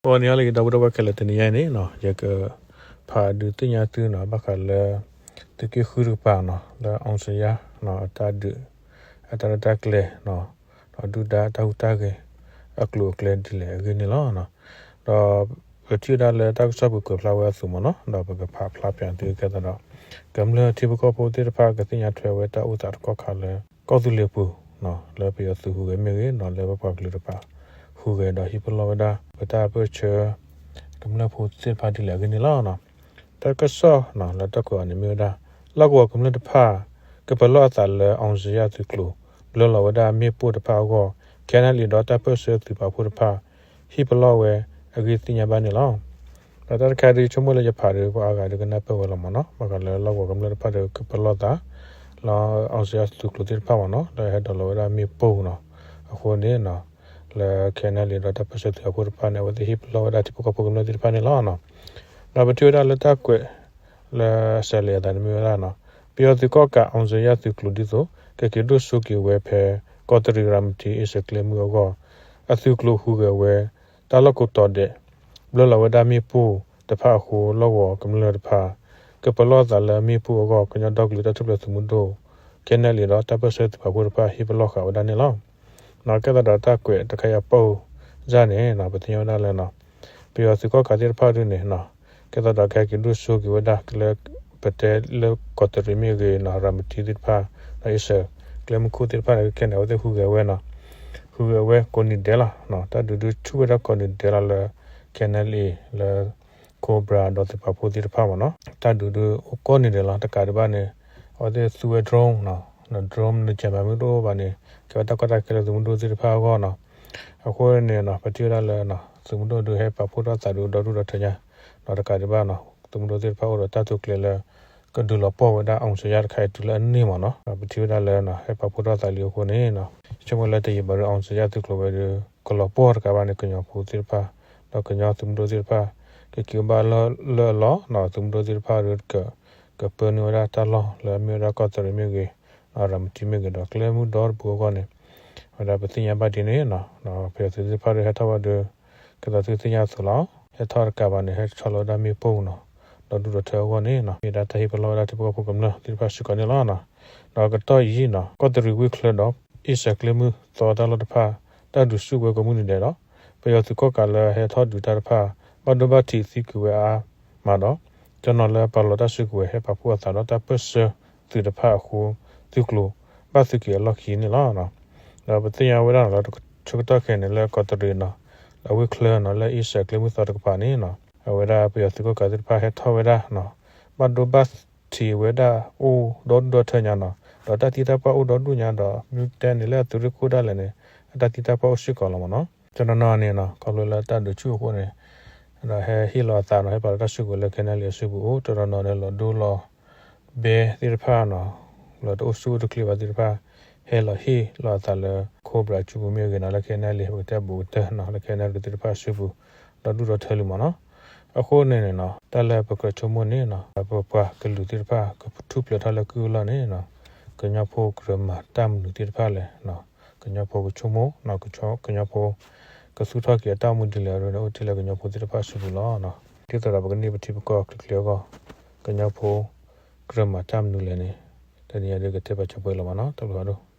ဂီၤနံၤဟါလၢအဂ့ၤ ဒီပုၢ်ဝဲၢ်ခဲလၢာ်, တနံၤညါအံၤန့ၣ်နီၤ ယကဖးဒုးသ့ၣ်ညါသုနီၤ ဘၣ်ဃးလၢ သုးက့ဃုတကပၤနီၤ လၢ အောင်ဇေယျ နီၤ အတၢ်ဒုး အတၢ်ရဲၣ်တၢ်ကျဲၤနီၤ ဒီးဒုၣ်ဒါတၢ်ဟူးတၢ်ဂဲၤ အကျိၤအကျဲဒ်လဲၣ်အဂ့ၢ်န့ၣ်လီၤ. ဒီးပထံၣ်ဝဲဒၣ်လၢတၢ်ကစီၣ်ပူၤကွဲးဖျါဝဲအသိးမ့ၢ်နီၤ ဒီးပကဖးဖျါပၠးသုကဲသးဒီး ကမျၢၢ်ထံဖိကီၢ်ဖိသ့ၣ်တဖၣ်ကသ့ၣ်ညါထွဲဝဲတၢ်အိၣ်သးတကီၢ်ခါလၢ ကီၢ်သူလ့ၤပူၤနီၤ လၢပယီၤသုးဟူးဂဲၤမ့ၢ်ဂ့ၤနီၤ လၢပပှၤကလုာ်တဖၣ် ဟူးဂဲၤဒီးဟံးပလီၢ်ဝဲဒၣ် ပတၢ်ပၢၢ်ဆၢ ကမျၢၢ်ဖိသ့ၣ်တဖၣ်ဒ်လဲၣ်အဂ့ၢ်န့ၣ်လီၤ. တၢ်ကစီၣ်နီၤ လၢတၢ်ကွဲးအီၤန့ၣ်မ့ၢ်ဝဲဒၣ် လီၢ်ကဝီၤကမျၢၢ်တဖၣ် ကပလီၢ်အသးလၢ အောင်ဇေယျ သုးကျိၤ ဘျၢလီၤဝဲဒၣ်မ့ၣ်ပိၢ်တဖၣ်အဂီၢ် ခဲနလံဒီးတၢ်ပၢၢ်ဆၢသုးပာ်ဖှိၣ်တဖၣ် ဟံးပလီၢ်ဝဲအဂ့ၢ်သ့ၣ်ညါဘၣ်န့ၣ်လီၤ. ဒီးတၢ်တခါဒုး ဆိကမိၣ်လၢယဖးဒုး ပှၤအါဂၤဒုးကနၢ်ပၢၢ်ဝဲလီၤမ့ၢ်နီၤ ဘၣ်ဃးလၢလီၢ်ကဝီၤကမျၢၢ်တဖၣ်ဒုးကပလီၢ်သး လၢ အောင်ဇေယျ သုးကျိၤသ့ၣ်တဖၣ်မ့ၢ်နီၤ လၢဟဲဒိးလီၤဝဲဒၣ်မ့ၣ်ပိၢ်နီၤ အဃိန့ၣ်နီၤ လၢ ခဲနလံဒီးတၢ်ပၢၢ်ဆၢသုးပာ်ဖှိၣ်တဖၣ်န့ၣ် အဝဲသ့ၣ်ဟံးပလီၢ်ဝဲဒၣ်ထံဖိကီၢ်ဖိကမျၢၢ်သ့ၣ်တဖၣ်န့ၣ်လီၤ. ဒီးပထံၣ်ဝဲဒၣ်လၢတၢ်ကွဲး လၢစဲးလံအသးန့ၣ်မ့ၢ်ဝဲဒၣ်နီၤ ပယီၤသုးကီၣ်ကး အောင်ဇေယျ သုးကျိၤဒ်သိး ကက့ၤဒိၣ်စိက့ၤဝဲဖဲ ကီးတရံးရၤမတံ အ့စၢၣ်ကျဲမုၢ်အဂီၢ် အသုးကျိၤဟူးဂဲၤဝဲ တၢ်လီၢ်ကိးတီၤဒဲး ဘျၢလီၤဝဲဒၣ်မ့ၣ်ပိၢ်တဖၣ်အဃိ လီၢ်ကဝီၤကမျၢၢ်တဖၣ် ကပလီၢ်သးလၢမ့ၣ်ပိၢ်အဂီၢ် ကညီဒီကလုာ်တၢ်ထူၣ်ဖျဲးသုးမုၢ်ဒိၣ် ခဲနလံဒီးတၢ်ပၢၢ်ဆၢသုးပာ်ဖှိၣ်တဖၣ်ဟံးပလီၢ်ဃာ်ဝဲဒၣ်န့ၣ်လီၤ. ကဲသးဒီးတၢ်ကွဲးတခါအံၤအပိၢ်စၢ်န့ၣ် ပသ့ၣ်ညါဝဲဒၣ်လၢ ပယီၤသုးကီၣ်ကးသ့ၣ်တဖၣ်ဒုးန့ၣ် ကဲသးဒီးကဟဲက့ၤဒိၣ်စိက့ၤဝဲဒၣ် လၢပတဲလၢကီးတရံးမ့ၢ်ဂ့ၤနီၤ ရၤမတံသ့ၣ်တဖၣ် ဒီးအ့စၢၣ်ကျဲမုၢ်ခိၣ်သ့ၣ်တဖၣ်န့ၣ် ခဲန့ၣ် အဝဲသ့ၣ်ဟူးဂဲၤဝဲနီၤ ဟူးဂဲၤဝဲကိးနံၤဒဲးလီၤ. တၢ်ဒုးဒုးဆူၣ်ဝဲဒၣ်ကိးနံၤဒဲးလီၤလၢ ခဲနလံ လၢ Cobra ဒီးသုးပာ်ဖှိၣ်သ့ၣ်တဖၣ်မ့ၢ်နီၤ တၢ်ဒုးဒုးအိၣ်ကိးနံၤဒဲးလီၤ. တကးဒံးဘၣ်န့ၣ် အဝဲသ့ၣ်သူဝဲ drone နီၤ drone န့ၣ် ကၠဲးမၤမ့ၢ်တအိၣ်ဘၣ်န့ၣ် ကဲဝဲတၢ်ကီတၢ်ခဲလၢသုးမုၢ်ဒိၣ်သ့ၣ်တဖၣ်အဂီၢ်နီၤ အဃိန့ၣ်နီၤ ပထံၣ်ဝဲဒၣ်လၢ သုးမုၢ်ဒိၣ်ဒုးဟဲပာ်ဖှိၣ်ထီၣ်သးဒုးဒီဒူၣ်ဒီထၢညါ ဒီးတကးဒံးဘၣ်နီၤ သုးမုၢ်ဒိၣ်သ့ၣ်တဖၣ်အိၣ်ဒီးတၢ်တိာ်ကျဲၤလၢ ကဒုးလီၤပှီၢ်ဝဲဒၣ် အောင်ဇေယျ တခါအံၤတုၤလၢအန့ၢ်မ့ၢ်နီၤ ပထံၣ်ဝဲဒၣ်လၢ ဟဲပာ်ဖှိၣ်ထီၣ်သးလံအဃိန့ၣ်နီၤ ဆိကမိၣ်လၢတယံာ်ဘၣ်ဒုး အောင်ဇေယျ သုးကျိၤဝဲဒုး ကလီၤပှီၢ်တကးဘၣ်န့ၣ် ကညီဖိသ့ၣ်တဖၣ် ဒီးကညီသုးမုၢ်ဒိၣ်သ့ၣ်တဖၣ် ကက့ၤအိၣ်ဘၣ်လၢအလီၢ်နီၤ သုးမုၢ်ဒိၣ်သ့ၣ်တဖၣ်ဒုး ကပၢနုာ်ဝဲဒၣ်တၢ်လီၢ်လၢအမ့ၢ်ဝဲဒၣ်ကီးတရံးမ့ၢ်ဂ့ၤ ရၤမတံမ့ၢ်ဂ့ၤဒီးကျဲမုၢ်ဒီတပူၤအဂီၢ်န့ၣ် ဝဲဒၣ်ပသ့ၣ်ညါဘၣ်ဒ်န့ၣ်နီၤ ပယီၤသုးသ့ၣ်တဖၣ်ဒုးဟဲထီၣ်ဝဲဒုး ကဲသးသုသ့ၣ်ညါအသိးလီၤ ဟဲထီၣ်တကးဘၣ်န့ၣ် ဟဲဆီလီၤဝဲဒၣ်မ့ၣ်ပိၢ်နီၤ ဒီဒူၣ်ဒီထၢအဂီၢ်န့ၣ်နီၤ မ့ၢ်ဒၣ်တၢ်ဟ့ၣ်ပလီၢ်ဝဲဒၣ်ထံဖိကီၢ်ဖိကမျၢၢ်သ့ၣ်တဖၣ်စ့ၢ်ကီးန့ၣ်လီၤ. ဒီးကတီၢ်အံၤနီၤ ကီးတရံးဝ့ၢ်ချၢဒီး အ့စၢၣ်ကျဲမုၢ်သီတၢ်လီၢ်တဖၣ် တၢ်ဒုးဆူၣ်ဝဲကိးမုၢ်နံၤဒဲးဒီး ပယီၤသုးကီၣ်ကးလၢဟဲထီၣ်ဒုးတၢ်တဖၣ် ဘၣ်ဒိဘၣ်ထံးသံကွံာ်ဝဲအါမးဒီး တနီၤလၢပာ်လီၤတၢ်စုကဝဲၤဟဲပာ်ဖှိၣ်အသးဒီးတၢ်ပၢၢ်ဆၢသုးတဖၣ်အဃိ သုးကျိၤဘၣ်သုးက့ၤအလီၢ်ခံန့ၣ်လီၤ. ဒီးပသ့ၣ်ညါဝဲဒၣ်နီၤလၢဆၢကတီၢ်ခဲအံၤန့ၣ် လၢကီးတရံးနီၤ လၢဝ့ၢ်ချၢနီၤ လၢအ့စၢၣ်ကျဲမုၢ်သီတကပၤန့ၣ်နီၤ အဝဲဒၣ်ပယီၤသုးကီၣ်ကးသ့ၣ်တဖၣ်ဟဲထီၣ်ဝဲဒၣ်နီၤ ဘၣ်ဒိဘၣ်ထံးဝဲဒၣ်အိၣ်ဒီဒူၣ်ဒီထၢညါနီၤ ဒီးတၢ်သံတၢ်ပှၢ်အိၣ်ဒီဒူၣ်ညါဒီး မ့ၢ်တဲန့ၣ်လၢအသုးရ့ၣ်ခိၣ်ဒၣ်လဲာ်န့ၣ် အတၢ်သံတၢ်ပှၢ်အိၣ်စ့ၢ်ကီးလီၤမ့ၢ်နီၤ တနီၤနီၤန့ၣ်နီၤ ခီဖျိလၢတၢ်ဒုးဆူၣ်အဃိန့ၣ် ဒီးဟဲဟ့ၣ်လီၤအသးနီၤ ဟဲပာ်လီၤတၢ်စုကဝဲၤလၢ ခဲနလံ အစုပူၤအိၣ် တနီၤနီၤန့ၣ်လီၤဒိလီၤဘဲသ့ၣ်တဖၣ်နီၤ လီၤတအိၣ်ဆူၣ်အိၣ်တချ့ဘၣ်သ့ၣ်တဖၣ် ဟဲလီၤဟ့ၣ်လီၤအသးလၢ Cobra အစုပူၤမ့ၢ်ဂ့ၤနီၤ လၢ ခဲနလံ ပကတဲဘူးကတၢၢ်နီၤ လၢ ခဲနလံ သ့ၣ်တဖၣ်အစုပူၤ ဒီဒူၣ်ဒီထၢလံမ့ၢ်နီၤ အဃိန့ၣ်န့ၣ်နီၤ တၢ်လၢပကြၢးဆိကမိၣ်န့ၣ်နီၤ ပပှၤကလုာ်သ့ၣ်တဖၣ် ကထူၣ်ဖျဲးထီၣ်လၢကုၢ်အလီၢ်န့ၣ်နီၤ ကညီဖိကြၢးမၤတၢ်မနုၤသ့ၣ်တဖၣ်လဲၣ် ကညီဖိကဆိကမိၣ် ကညီဖိ ကသူၣ်ထီၣ်က့ၤအတၢ်အိၣ်မူဒ်လဲၣ်အရ့န့ၣ် အိၣ်တ့ၢ်လၢကညီဖိသ့ၣ်တဖၣ်စုပူၤလီၤ. ဒ်သိးဒီးပကန့ၢ်ပထံပကီၢ်ချ့ချ့အဂီၢ် ကညီဖိကြၢးမၤတၢ်မနုၤလဲၣ်န့ၣ် တနံၤအံၤဒုးကတဲပာ်ကၠိပှဲၤလီၤမ့ၢ်နီၤ တၢ်ဘျုးဖးဒိၣ်.